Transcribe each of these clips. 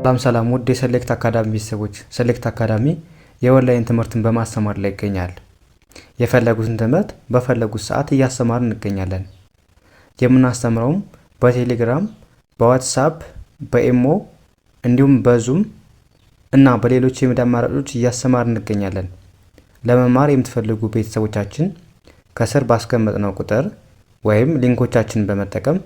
ሰላም ሰላም ውድ የሰሌክት አካዳሚ ቤተሰቦች፣ ሰሌክት አካዳሚ የኦንላይን ትምህርትን በማስተማር ላይ ይገኛል። የፈለጉትን ትምህርት በፈለጉት ሰዓት እያስተማርን እንገኛለን። የምናስተምረውም በቴሌግራም፣ በዋትሳፕ፣ በኢሞ እንዲሁም በዙም እና በሌሎች የሚዲያ አማራጮች እያስተማርን እንገኛለን። ለመማር የምትፈልጉ ቤተሰቦቻችን ከስር ባስቀመጥነው ቁጥር ወይም ሊንኮቻችንን በመጠቀም።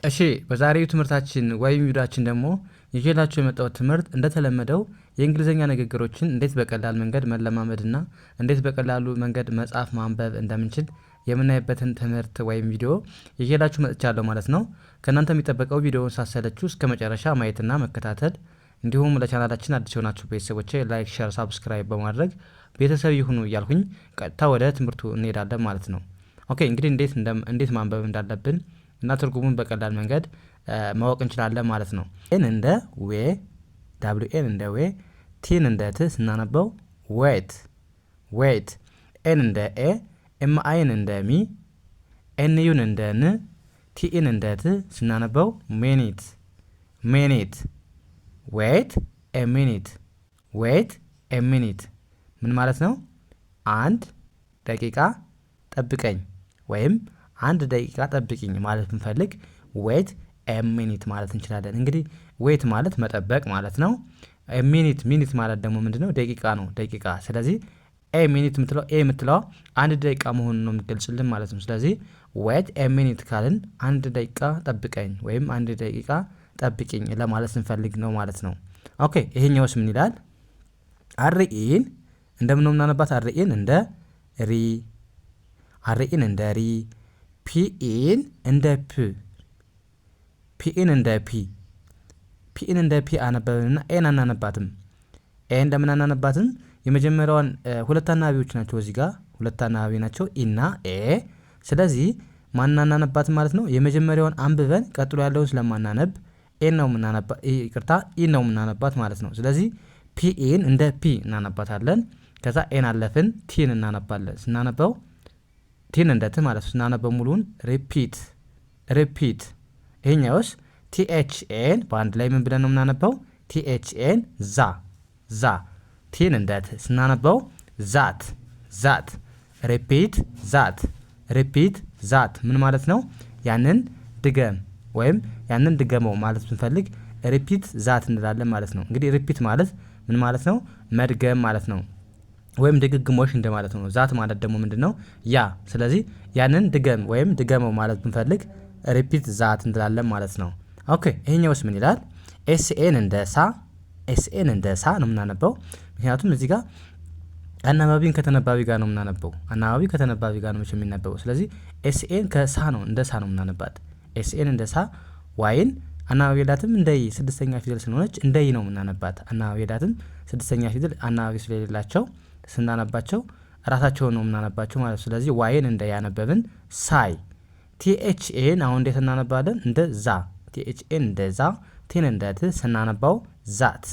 እሺ፣ በዛሬው ትምህርታችን ወይም ቪዲዮአችን ደግሞ ይዤላችሁ የመጣሁት ትምህርት እንደተለመደው የእንግሊዝኛ ንግግሮችን እንዴት በቀላል መንገድ መለማመድና እንዴት በቀላሉ መንገድ መጻፍ ማንበብ እንደምንችል የምናይበትን ትምህርት ወይም ቪዲዮ ይዤላችሁ መጥቻለሁ ማለት ነው። ከእናንተ የሚጠበቀው ቪዲዮውን ሳትሰለቹ እስከ መጨረሻ ማየትና መከታተል እንዲሁም ለቻናላችን አዲስ የሆናችሁ ቤተሰቦቼ like፣ share፣ subscribe በማድረግ ቤተሰብ ይሁኑ እያልኩኝ ቀጥታ ወደ ትምህርቱ እንሄዳለን ማለት ነው። Okay፣ እንግዲህ እንዴት ማንበብ እንዳለብን እና ትርጉሙን በቀላል መንገድ ማወቅ እንችላለን ማለት ነው። N እንደ ዌ፣ W N እንደ ዌ፣ T ን እንደ ት ስናነበው wait፣ wait። A ን እንደ ኤ፣ M I ን እንደ ሚ፣ N U ን እንደ ን፣ T ን እንደ ት ስናነበው minute፣ minute። Wait a minute፣ wait a minute ምን ማለት ነው? አንድ ደቂቃ ጠብቀኝ ወይም አንድ ደቂቃ ጠብቂኝ ማለት ብንፈልግ wait a minute ማለት እንችላለን። እንግዲህ wait ማለት መጠበቅ ማለት ነው። Minute፣ minute ማለት ደግሞ ምንድነው? ደቂቃ ነው፣ ደቂቃ። ስለዚህ a minute የምትለው፣ a የምትለዋ አንድ ደቂቃ መሆኑን ነው የሚገልጽልን ማለት ነው። ስለዚህ wait a minute ካልን አንድ ደቂቃ ጠብቀኝ ወይም አንድ ደቂቃ ጠብቂኝ ለማለት ስንፈልግ ነው ማለት ነው። Okay፣ ይሄኛውስ ምን ይላል? R E ን እንደምን ነው የምናነባት? R E ን እንደ ሪ፣ R E ን እንደ ሪ፣ P E ን እንደ ፕ፣ P E ን እንደ ፒ፣ P E ን እንደ ፒ አነበብንና A ን አናነባትም። A ን ለምን አናነባትም? የመጀመሪያዋን ሁለት አናባቢዎች ናቸው፣ እዚህ ጋር ሁለት አናባቢ ናቸው፣ E ና A። ስለዚህ ማን አናነባትም ማለት ነው? የመጀመሪያውን አንብበን ቀጥሎ ያለውን ስለማናነብ A ን ነው የምናነባ፣ ይቅርታ፣ E ነው የምናነባት ማለት ነው። ስለዚህ P E ን እንደ ፒ እናነባታለን። ከዛ A ን አለፍን፣ T ን እናነባለን። ስናነበው T ን እንደ ት ማለት ነው። ስናነበው ሙሉውን repeat፣ repeat። ይሄኛውስ T H A ን በአንድ ላይ ምን ብለን ነው የምናነበው? T H A ን ዛ፣ ዛ፣ T ን እንደ ት ስናነበው that፣ that። Repeat that፣ repeat that ምን ማለት ነው? ያንን ድገም ወይም ያንን ድገመው ማለት ብንፈልግ repeat that እንላለን ማለት ነው። እንግዲህ repeat ማለት ምን ማለት ነው? መድገም ማለት ነው። ወይም ድግግሞሽ እንደማለት ነው። That ማለት ደግሞ ምንድን ነው? ያ። ስለዚህ ያንን ድገም ወይም ድገመው ማለት ብንፈልግ repeat that እንላለን ማለት ነው። Okay፣ ይሄኛውስ ምን ይላል? S A ን እንደ ሳ፣ S A ን እንደ ሳ ነው የምናነበው። ምክንያቱም እዚህ ጋር አናባቢን ከተነባቢ ጋር ነው የምናነበው። አናባቢ ከተነባቢ ጋር ነው የሚነበበው። ስለዚህ S A ን ከሳ ነው፣ እንደ ሳ ነው የምናነባት። S A ን እንደ ሳ፣ Y ን አናባቢ የላትም፣ እንደ ይ፣ ስድስተኛ ፊደል ስለሆነች እንደ ይ ነው የምናነባት። አናባቢ የላትም፣ ስድስተኛ ፊደል አናባቢ ስለሌላቸው ስናነባቸው ራሳቸውን ነው የምናነባቸው ማለት ነው። ስለዚህ Y ን እንደ ይ አነበብን፣ say። T H A ን አሁን እንዴት እናነባለን? እንደ ዛ፣ T H A ን እንደ ዛ፣ T ን እንደ ት ስናነባው that፣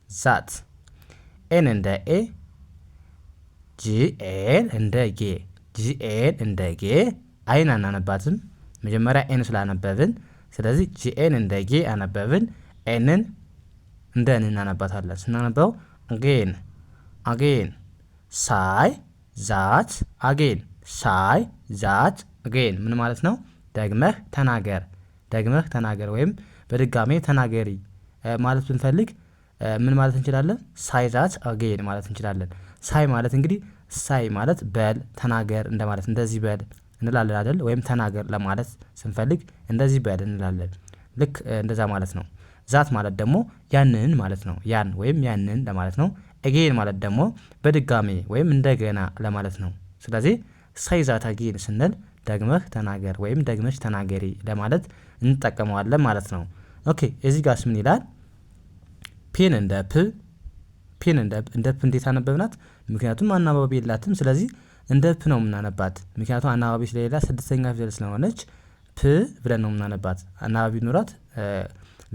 that። A ን እንደ ኤ፣ G A ን እንደ ጌ፣ G A ን እንደ ጌ፣ I ን አናነባትም፣ መጀመሪያ A ን ስላነበብን። ስለዚህ G A ን እንደ ጌ አነበብን። N ን እንደ ን እናነባታለን። ስናነበው again፣ again። Say that again፣ say that again ምን ማለት ነው? ደግመህ ተናገር፣ ደግመህ ተናገር ወይም በድጋሜ ተናገሪ ማለት ብንፈልግ ምን ማለት እንችላለን? Say that again ማለት እንችላለን። Say ማለት እንግዲህ say ማለት በል፣ ተናገር እንደማለት፣ እንደዚህ በል እንላለን አይደል? ወይም ተናገር ለማለት ስንፈልግ እንደዚህ በል እንላለን። ልክ እንደዛ ማለት ነው። That ማለት ደግሞ ያንን ማለት ነው። ያን ወይም ያንን ለማለት ነው። Again ማለት ደግሞ በድጋሜ ወይም እንደገና ለማለት ነው። ስለዚህ say that again ስንል ደግመህ ተናገር ወይም ደግመሽ ተናገሪ ለማለት እንጠቀመዋለን ማለት ነው። Okay፣ እዚህ ጋርስ ምን ይላል? P ን እንደ ፕ፣ P ን እንደ ፕ እንዴት አነበብናት? ምክንያቱም አናባቢ የላትም። ስለዚህ እንደ ፕ ነው የምናነባት። ምክንያቱም አናባቢ ስለሌላት፣ ስድስተኛ ፊደል ስለሆነች ፕ ብለን ነው የምናነባት። አናባቢ ኖሯት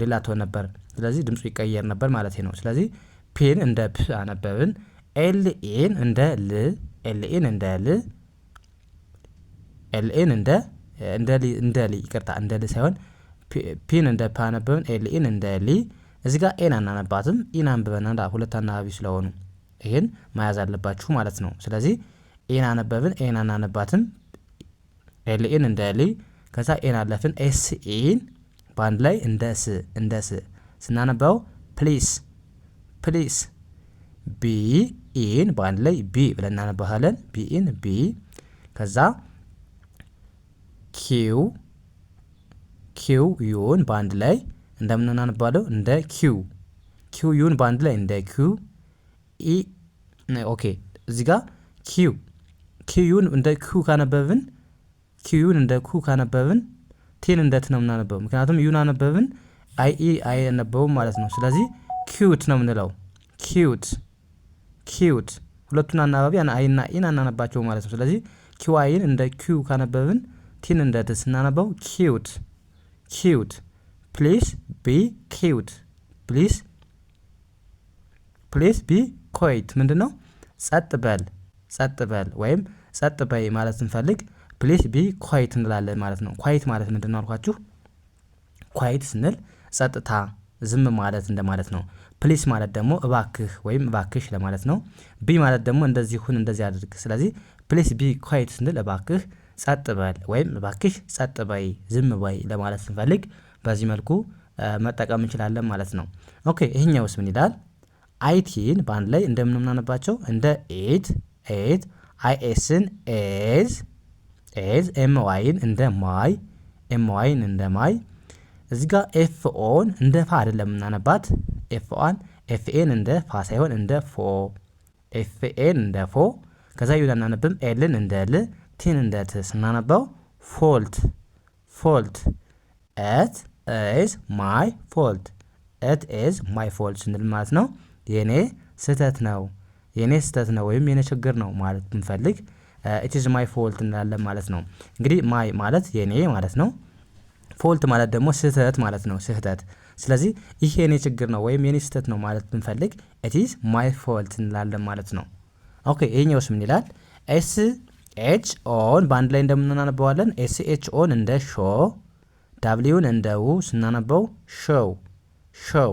ሌላ ትሆን ነበር። ስለዚህ ድምፁ ይቀየር ነበር ማለት ነው። ስለዚህ P ን እንደ ፕ አነበብን። L E ን እንደ ል፣ L E ን እንደ ል፣ L E ን እንደ ል፣ እንደ ል፣ ይቅርታ፣ እንደ ል ሳይሆን P ን እንደ ፕ አነበብን። L E ን እንደ ሊ። እዚህ ጋር A ን አናነባትም፣ E ን አንብበናል ሁለት አናባቢ ስለሆኑ ይህን መያዝ አለባችሁ ማለት ነው። ስለዚህ E ን አነበብን፣ A ን አናነባትም። L E ን እንደ ል፣ ከዛ A ን አለፍን፣ S E ን በአንድ ላይ እንደ ስ፣ እንደ ስ ስናነበው please፣ please። B E ን በአንድ ላይ be ብለን እናነባታለን። B E ን be። ከዛ Q Q U ን በአንድ ላይ እንደምን እናነባለው? እንደ ኪው። Q U ን በአንድ ላይ እንደ ኪው። E okay፣ እዚህ ጋር Q Q U ን እንደ ኩ ካነበብን፣ Q U ን እንደ ኩ ካነበብን T ን እንደ ት ነው የምናነበው። ምክንያቱም U ን አነበብን፣ I E አይነበብም ማለት ነው። ስለዚህ cute ነው የምንለው። Cute፣ cute። ሁለቱን አናባቢ I ና E ን አናነባቸው ማለት ነው። ስለዚህ Q I ን እንደ ኪው ካነበብን T ን እንደ ት ስናነበው cute፣ cute። Please be cute፣ please፣ please be quiet ምንድን ነው? ጸጥ በል፣ ጸጥ በል ወይም ጸጥ በይ ማለት ስንፈልግ please be quiet እንላለን ማለት ነው። Quiet ማለት ምንድን ነው አልኳችሁ? Quiet ስንል ጸጥታ፣ ዝም ማለት እንደማለት ነው። Please ማለት ደግሞ እባክህ ወይም እባክሽ ለማለት ነው። Be ማለት ደግሞ እንደዚህ ሁን፣ እንደዚህ አድርግ። ስለዚህ please be quiet ስንል እባክህ ጸጥ በል ወይም እባክሽ ጸጥ በይ፣ ዝም በይ ለማለት ስንፈልግ በዚህ መልኩ መጠቀም እንችላለን ማለት ነው። Okay፣ ይሄኛውስ ምን ይላል? I T ን በአንድ ላይ እንደምን ምናነባቸው? እንደ it፣ it። I S ን is፣ is። M Y ን እንደ my፣ M Y ን እንደ my። እዚህ ጋር F O ን እንደ ፋ አይደለም የምናነባት። F O ን፣ F A ን እንደ ፋ ሳይሆን እንደ ፎ፣ F A ን እንደ ፎ። ከዛ U ን አናነብም። L ን እንደ ል፣ T ን እንደ ት ስናነባው fault፣ fault። It is my fault፣ it is my fault ስንል ማለት ነው የኔ ስህተት ነው፣ የኔ ስህተት ነው ወይም የኔ ችግር ነው ማለት ብንፈልግ it is my fault እንላለን ማለት ነው። እንግዲህ my ማለት የኔ ማለት ነው። Fault ማለት ደግሞ ስህተት ማለት ነው። ስህተት። ስለዚህ ይሄ የኔ ችግር ነው ወይም የኔ ስህተት ነው ማለት ብንፈልግ it is my fault እንላለን ማለት ነው። Okay፣ ይሄኛውስ ምን ይላል? S H O ን በአንድ ላይ እንደምናነበዋለን። S H O ን እንደ ሾ፣ W ን እንደ ው ስናነበው show፣ show።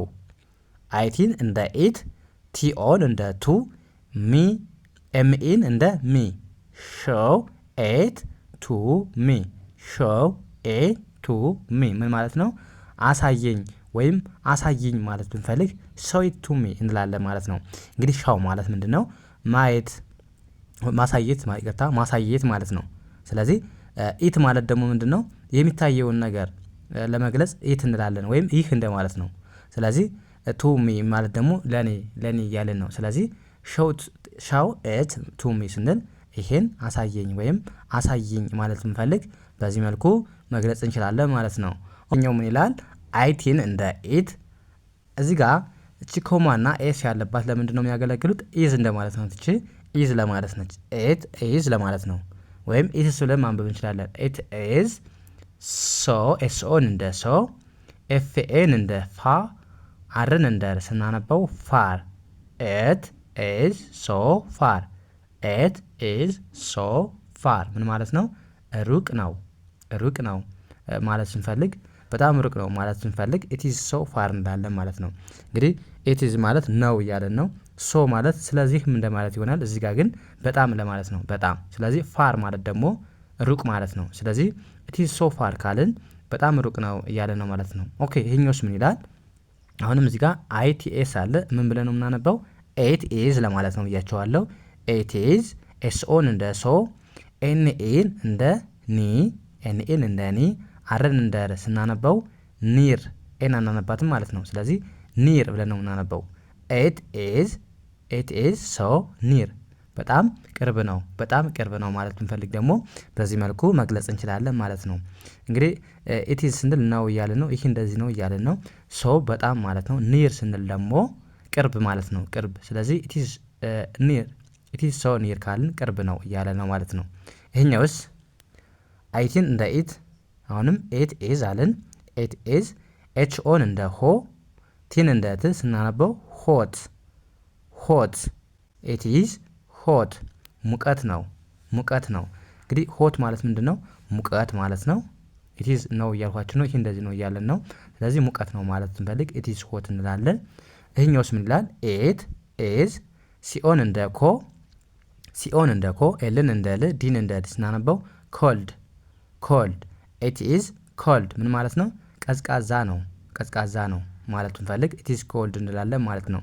I T ን እንደ ኢት፣ T O ን እንደ ቱ፣ me፣ M E ን እንደ ሚ። Show it to me፣ show it to me ምን ማለት ነው? አሳየኝ ወይም አሳይኝ ማለት ብንፈልግ show it to me እንላለን ማለት ነው። እንግዲህ show ማለት ምንድን ነው? ማየት፣ ማሳየት፣ ይቅርታ፣ ማሳየት ማለት ነው። ስለዚህ it ማለት ደግሞ ምንድን ነው? የሚታየውን ነገር ለመግለጽ it እንላለን ወይም ይህ እንደማለት ነው። ስለዚህ to me ማለት ደግሞ ለኔ፣ ለኔ እያልን ነው። ስለዚህ show it to me ስንል ይሄን አሳየኝ ወይም አሳይኝ ማለት ብንፈልግ በዚህ መልኩ መግለጽ እንችላለን ማለት ነው። እኛው ምን ይላል? I T ን እንደ ኢት። እዚህ ጋር እቺ comma ና S ያለባት ለምንድን ነው የሚያገለግሉት? Is እንደማለት ነው። እቺ is ለማለት ነች። It is ለማለት ነው። ወይም it's ብለን ማንበብ እንችላለን። It is so፣ S O ን እንደ ሶ፣ F A ን እንደ ፋ፣ R ን እንደ ር ስናነበው far። It is so far፣ it is so far ምን ማለት ነው? ሩቅ ነው፣ ሩቅ ነው ማለት ስንፈልግ፣ በጣም ሩቅ ነው ማለት ስንፈልግ it is so far እንላለን ማለት ነው። እንግዲህ it is ማለት ነው እያለን ነው። So ማለት ስለዚህም እንደማለት ይሆናል። እዚህ ጋር ግን በጣም ለማለት ነው። በጣም። ስለዚህ far ማለት ደግሞ ሩቅ ማለት ነው። ስለዚህ it is so far ካልን በጣም ሩቅ ነው እያለ ነው ማለት ነው። Okay፣ ይሄኛውስ ምን ይላል? አሁንም እዚህ ጋር I T S አለ። ምን ብለን ነው የምናነበው? It is ለማለት ነው ብያችኋለሁ። It is፣ S O ን እንደ ሶ፣ N E ን እንደ ኒ፣ N E ን እንደ ኒ፣ R ን እንደ ር ስናነበው near። A ን አናነባትም ማለት ነው። ስለዚህ near ብለን ነው የምናነበው። It is፣ it is so near፣ በጣም ቅርብ ነው፣ በጣም ቅርብ ነው ማለት ብንፈልግ ደግሞ በዚህ መልኩ መግለጽ እንችላለን ማለት ነው። እንግዲህ it is ስንል ነው እያልን ነው። ይህ እንደዚህ ነው እያልን ነው። So በጣም ማለት ነው። Near ስንል ደግሞ ቅርብ ማለት ነው። ቅርብ። ስለዚህ it is near፣ it is so near ካልን ቅርብ ነው እያለ ነው ማለት ነው። ይሄኛውስ? I T ን እንደ ኢት፣ አሁንም it is አልን። It is፣ H O ን እንደ ሆ፣ T ን እንደ ት ስናነበው hot፣ hot። It is hot፣ ሙቀት ነው፣ ሙቀት ነው። እንግዲህ hot ማለት ምንድን ነው? ሙቀት ማለት ነው። It's ነው እያልኳችሁ ነው። ይህ እንደዚህ ነው እያለን ነው። ስለዚህ ሙቀት ነው ማለት ስንፈልግ it is hot እንላለን። ይህኛውስ ምን ይላል? It is CO ን እንደ ኮ፣ CO ን እንደ ኮ፣ L ን እንደ ል፣ D ን እንደ ድ ስናነበው cold፣ cold። It is cold ምን ማለት ነው? ቀዝቃዛ ነው፣ ቀዝቃዛ ነው ማለት ብንፈልግ it is cold እንላለን ማለት ነው።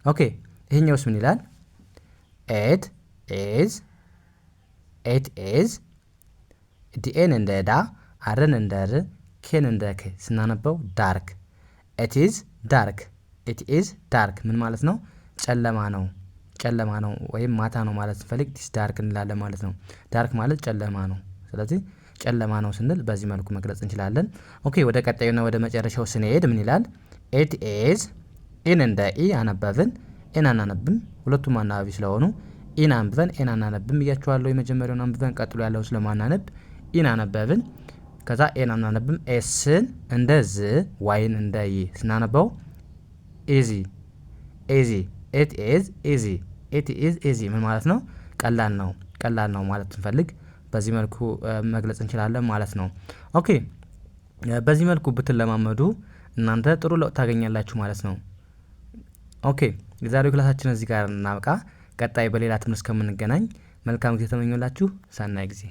Okay፣ ይሄኛውስ ምን ይላል? It is DA ን እንደ ዳ፣ R ን እንደ ር፣ K ን እንደ ክ ስናነበው dark። It is dark። It is dark ምን ማለት ነው? ጨለማ ነው፣ ጨለማ ነው ወይም ማታ ነው ማለት ስንፈልግ it's dark እንላለን ማለት ነው። Dark ማለት ጨለማ ነው። ስለዚህ ጨለማ ነው ስንል በዚህ መልኩ መግለጽ እንችላለን። Okay፣ ወደ ቀጣዩና ወደ መጨረሻው ስንሄድ ምን ይላል? It is E ን እንደ ኢ አነበብን፣ A ን አናነብም። ሁለቱም አናባቢ ስለሆኑ E ን አንብበን A ን አናነብም ብያችኋለሁ። የመጀመሪያውን አንብበን ቀጥሎ ያለውን ስለማናነብ E ን አነበብን። ከዛ A ን አናነብም። S ን እንደ ዝ፣ Y ን እንደ ይ ስናነበው easy፣ easy። It is easy። It is easy ምን ማለት ነው? ቀላል ነው፣ ቀላል ነው ማለት ስንፈልግ በዚህ መልኩ መግለጽ እንችላለን ማለት ነው። Okay፣ በዚህ መልኩ ብትለማመዱ እናንተ ጥሩ ለውጥ ታገኛላችሁ ማለት ነው። Okay፣ የዛሬው ክላሳችን እዚህ ጋር እናብቃ። ቀጣይ በሌላ ትምህርት እስከምንገናኝ መልካም ጊዜ ተመኘሁላችሁ። ሰናይ ጊዜ።